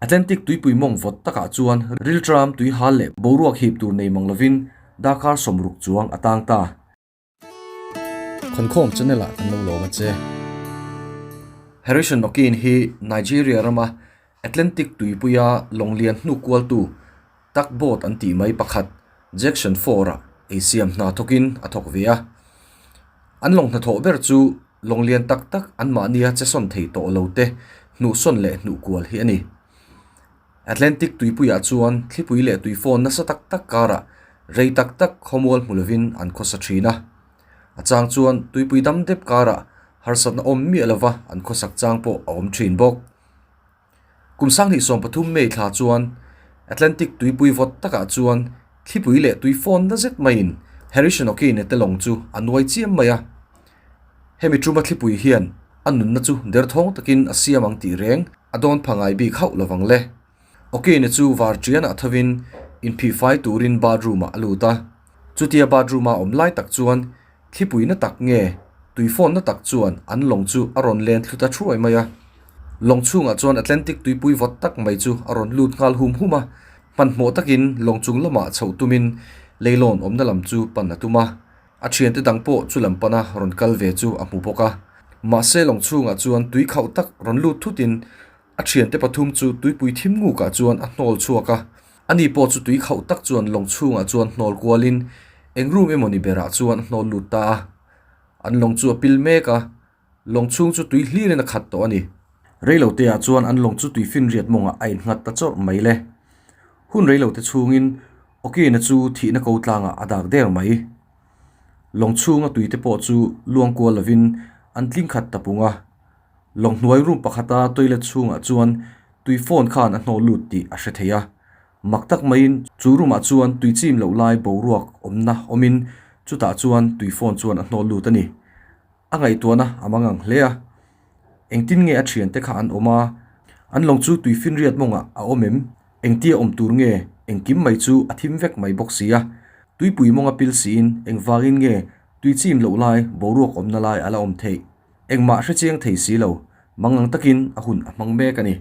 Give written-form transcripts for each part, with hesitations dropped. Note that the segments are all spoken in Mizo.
Atlantic tuipui mawng vawt takah chuan rilṭam tuihal leh boruak hip tur nei mang lovin darkar 60 chuang a tang ta. Khawnkhawm channel ah kan lo lawm a che. Harrison Okin hi Nigeria rama Atlantic tuipuia lawnglian hnuk kualtu tugboat an tih mai pakhat Jackson 4 ah eisiam hna thawkin a thawk ve a. An lawng hnathawh ber chu lawnglian tak tak anmahnia che sawn thei tawh lo te hnuhsawn leh hnuh kual hi a ni. Atlantic tuipuiah chuan thlipui leh tuifawn nasa tak tak karah rei tak tak khawmual hmu lovin an khawsa thin a. A chang chuan tuipui dam dep karah harsatna awm miah lova an khawsak chang pawh a awm thin bawk. Kum 2013 May thla chuan Atlantic tuipui vawt takah chuan thlipui leh tuifawn na zet maiin Harrison Okene te lawng chu a nuai chiam mai a. Hemi tuma thlipui hian a nunna chu derthawng takin a siam ang tih reng a dawn pha ngai bik hauh lovang le. Okene chu var ṭianah thovin inphihfai turin bathroom-ah a lut a. Chutia bathroom-a awm lai tak chuan thlipui na tak nge tuifawn na tak chuan an lawng chu a rawn len thlu ta thuai mai a. Lawng chhungah chuan Atlantic tuipui vawt tak mai chu a rawn lut nghal hum hum a. Hmanhmawh takin lawng chung lamah chhoh tumin leilawn awmna lam chu pan a tum a. A thiante dang pawh chu lam pana rawn kal ve chu a hmu bawk a. Mahse lawng chhungah chuan tui khauh tak rawn lut thutin a thiante pathum chu tuipui thim ngukah chuan a hnawl chhuak a. Ani pawh chu tui khauh tak chuan lawng chhungah chuan hnawl kualin eng room emawni berah chuan a hnawl lut ta a. An lawng chu a pil mek a, lawng chhung chu tui hlirin a khat tawh a ni. Reiloteah chuan an lawng chu tui finriat mawngah a innghat ta chawrh mai le. Hun reilote chhungin Okina chu thihna ko tlangah a dak der mai. Lawng chhunga tuite pawh chu luang kual lovin an tling khat ta pung a. Lawng hnuai room pakhata toilet chhungah chuan tui phone khan a hnawh lut tih a hre thei a. Mak tak maiin chu room ah chuan tui chim loh lai boruak awmna awmin chutah chuan tui phone chuan a hnawh lut a ni. A ngaihtuahna a mangang hle a. Engtin nge a thiante kha an awm a? An lawng chu tui finriat mawngah a awm em? Engtia awm tur nge? Engkim mai chu a thim vek mai bawk si a. Tuipui mawnga pil siin engvangin nge tui chim loh lai boruak awmna lai a la awm theih? Engmah hre chiang thei si lo, mangang takin a hun a hmang mek a ni.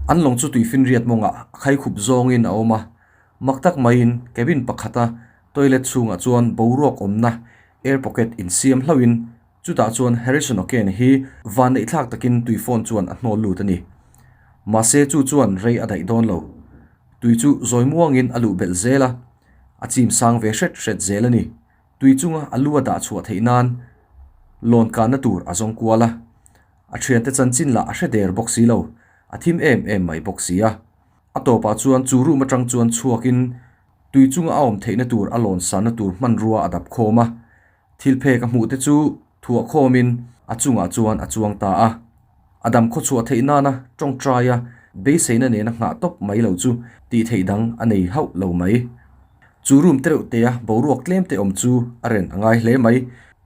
An lawng chu tui finriat mawngah a khaikhup zawngin a awm a. Mak tak maiin cabin pakhata toilet chhungah chuan boruak awmna air pocket insiam hlauhin Chutah chuan Harrison Okene hi van neih thlak takin tui phone chuan a hnawl lut a ni. Mahse chu chuan rei a daih dawn lo. Tui chu zawi muangin a luh belh zel a, a chim sang ve hret hret zel a ni. Tui chunga a lu a dah chhuah theih nan lawn kahna tur a zawng kual a. A thiante chanchin lah a hre der bawk si lo, a thim em em mai bawk si a. A tawpah chuan chu room atang chuan chhuakin tui chunga a awm theihna tur a lawn sanna tur hmanrua a dap khawm a. Thil phek a hmuh te chu thuah khawmin a chungah chuan a chuang ta a. A dam khawchhuah theih nana tawngtaia beiseina nena nghah tawp mai lo chu tih theih dang a nei hauh lo mai. Chu room tereuh tea boruak tlem te awm chu a ren a ngai hle mai.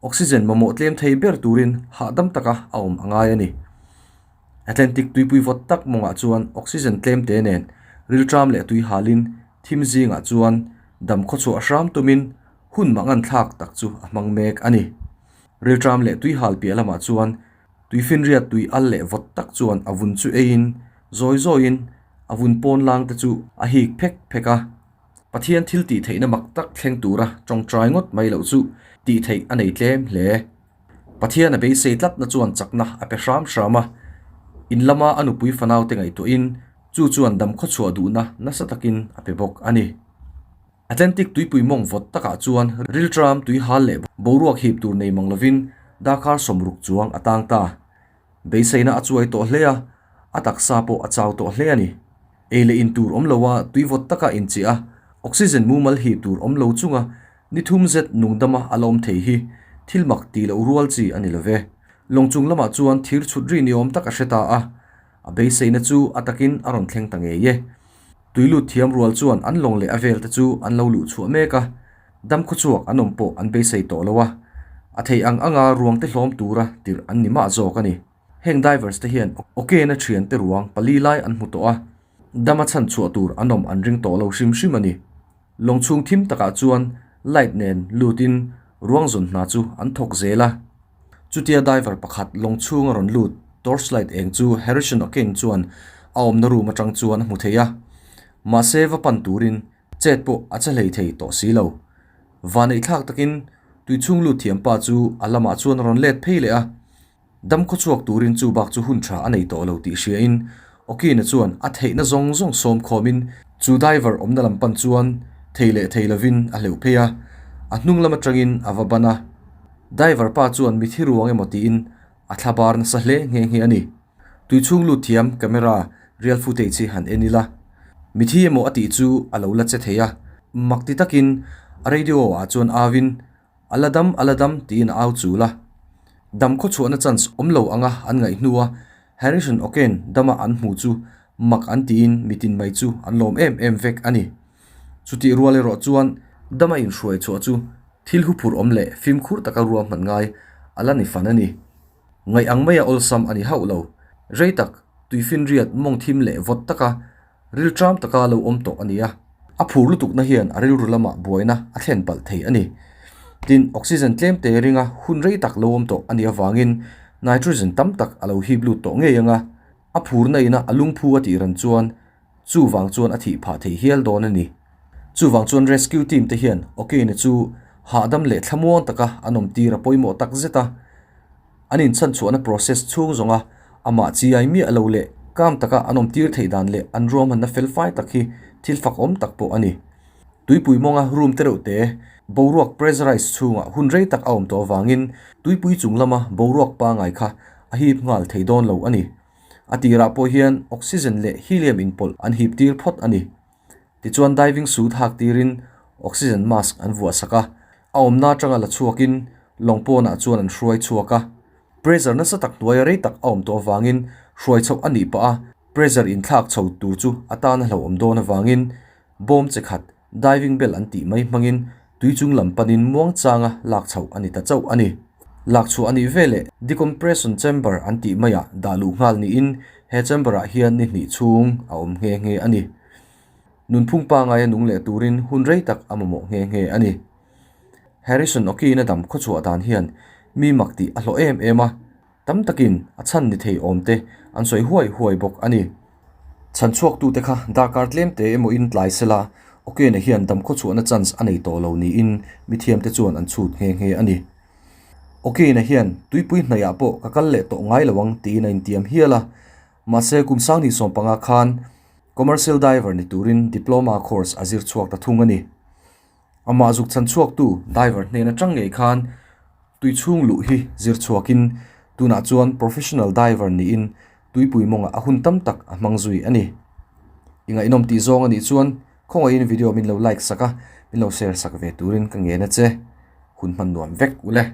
Oxygen mamawh tlem thei ber turin hahdam taka a awm a ngai a ni. Atlantic tuipui vawt tak mawngah chuan oxygen tlem te nen rilṭam leh tui halin thim zingah chuan dam khawchhuah hram tumin Hun mangan thlak tak chu a hmang mek a ni. Rilṭam leh tuihal piah lamah chuan tuifinriat tui al leh vawt tak chuan a vun chu eiin zawi zawiin a vun pawn lang te chu a hik phek phek a. Pathian thil tih theihna mak tak thleng tura tawngtai ngawt mai loh chu tih theih a nei tlem hle. Pathian a beisei tlatna chuan chakna a pe hram hram a, in lama a nupui fanaute ngaihtuahin chu chuan damkhawchhuah duhna nasa takin a pe bawk a ni. Atlantic tuipui mawng vawt takah chuan rilṭam tui hal leh boruak hip tur nei mang lovin darkar 60 chuang a tang ta. Beiseina a chuai tawh hle a, a taksa pawh a chau tawh hle a ni. Ei leh in tur awm loa tui vawt taka inchiah a, oxygen mumal hip tur awm lo chunga ni thum zet nungdama a la awm thei hi thil mak tih loh rual chi a ni lo ve. Lawng chung lamah chuan thir chhut ri ni awm tak a hre ta a, a beiseina chu a takin a rawn thleng ta ngei e. Tui lut thiam rual chuan an lawng leh a vel te chu an lo luh chhuah mek a, dam khawchhuak an awm pawh an beisei tawh lo a, a theih ang anga ruang te hlawm tura tirh an ni mah zawk a ni. Heng divers te hian Okena thian te ruang pali lai an hmu tawh a, dama chhan chhuah tur an awm an ring tawh lo hrim hrim a ni. Lawng chhung thim takah chuan light nen lutin ruang zawn hna chu an thawk zel a. Chutia diver pakhat lawng chhunga rawn lut torchlight eng chu Harrison Okene chuan a awmna room atang chuan a hmu thei a, mahse va pan turin chet pawh a che hlei thei tawh si lo. Vaneih thlak takin tui chhung lut thiam pa chu a lamah chuan a rawn let phei leh a, dam khawchhuak turin chu bak chu hun tha a nei tawh lo tih hriain Okina chuan a theihna zawng zawng sawm khawmin chu diver awmna lam pan chuan thei leh thei lovin a hleuh phei a, a hnung lam atangin a va ban a. Diver pa chuan mithi ruang emaw tiin a thla bar nasa hle nghe nghe a ni. Tui chhung lut thiam camera real footage hi han en ila, mithi emaw a tih chu a lo la che thei a, mak ti takin a radio ah chuan au in A la dam, a la dam tiin a au chul a. Dam khawchhuahna chance awm lo anga an ngaih hnua Harrison Okene dama an hmu chu mak an tiin mitin mai chu an lawm em em vek a ni. Chutih rual erawh chuan dama inhruai chhuah chu thil huphurh awm leh fimkhur taka ruahman ngai a la ni fan a ni. Ngaih ang maia awlsam a ni hauh lo. Rei tak, tuifinriat mawng thim leh vawt taka Rilṭam taka lo awm tawh a ni a, a phur lutukna hian a rilru lamah buaina a thlen palh thei a ni. Tin, oxygen tlem te ringa hun rei tak lo awm tawh a nih avangin nitrogen tam tak a lo hip lut tawh ngei ang a, a phurna ina a lungphu a tih ran chuan chuvang chuan a thih phah thei hial dawn a ni. Chuvang chuan rescue team te hian Okane chu hahdam leh thlamuang taka an awm tir a pawimawh tak zet a. An inchhanchhuahna process chhung zawnga amah chi ai miah lo leh kam taka an awm tir theih dan leh an ruahmanna fel fai tak hi thil fakawm tak pawh a ni. Tuipui mawnga room te reuh te boruak pressurized chhungah hun rei tak a awm tawh avangin tuipui chung lama boruak pangai kha a hip nghal thei dawn lo a ni. A tirah pawh hian oxygen leh helium inpawlh an hip tir phawt a ni. Tichuan diving suit hak tirin oxygen mask an vuah sak a, a awmna atanga la chhuakin lawng pawnah chuan an hruai chhuak a. Pressure nasa tak hnuaia rei tak a awm tawh avangin hruai chhoh a nih pah a, pressure inthlak chho tur chu a tan a hlauhawm dawn avangin bawm che khat diving bell an tih mai hmangin tui chung lam panin muangchanga lak chhoh a ni ta chauh a ni. Lak chhuah a nih veleh decompression chamber an tih maiah dah luh nghal niin he chamber ah hian ni hnih chhung a awm nghe nghe a ni. Nunphung pangaia nung leh turin hun rei tak a mamawh nghe nghe a ni. Harrison Okin a dam khawchhuah dan hian mi mak tih a hlawh em em a, tam takin a chhan ni thei awm te an sawi huai huai bawk a ni. Chhan chhuaktute kha darkar tlem te emawin tlai sela Okene hian dam khawchhuahna chance a nei tawh lo niin mithiamte chuan an chhut nghe nghe a ni. Okene hian tuipui hnaihah pawh ka kal leh tawh ngai lo ang tiin a intiam hial a, mahse kum sanghnih sawmpanga khan Commercial diver ni turin diploma course a zir chhuak ta thung a ni. Amah zuk chhan chhuaktu diver hnen atang ngei khan tui chhung luh hi zir chhuakin tunah chuan professional diver niin tuipui mawngah a hun tam tak a hmang zui a ni. I ngaihnawm tih zawng a nih chuan khawngaihin video min lo like sak a, min lo share sak ve turin ka ngen a che. Hun hman nuam vek ule.